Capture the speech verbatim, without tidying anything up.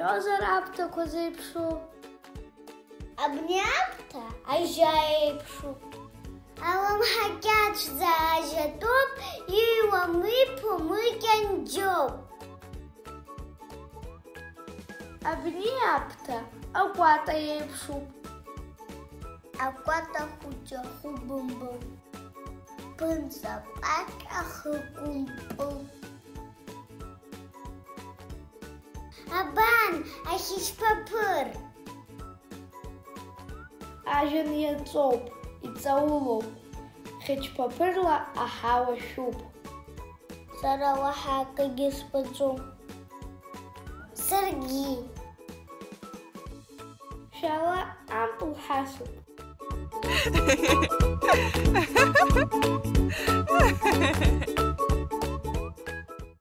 Ҳәозар аԥҭақәа зеиԥшу. Абни аԥҭа ажьа еиԥшуп. Алымҳа кьаҿӡа ажьатәуп, иҩуам, иԥом, икьанџьоуп. Абни аԥҭа акәата еиԥшуп. Акәата хәыҷы ахәы бымбыл, ԥынҵа пак ахы кәымпыл. Абан, ахьышьԥаԥыр! Ажәҩан иаҵоуп, иҵаулоуп, хьычԥаԥырла аҳауа шәуп. Сара уаҳа акгьы сбаӡом. Саргьы. Шәала ампыл ҳасуп.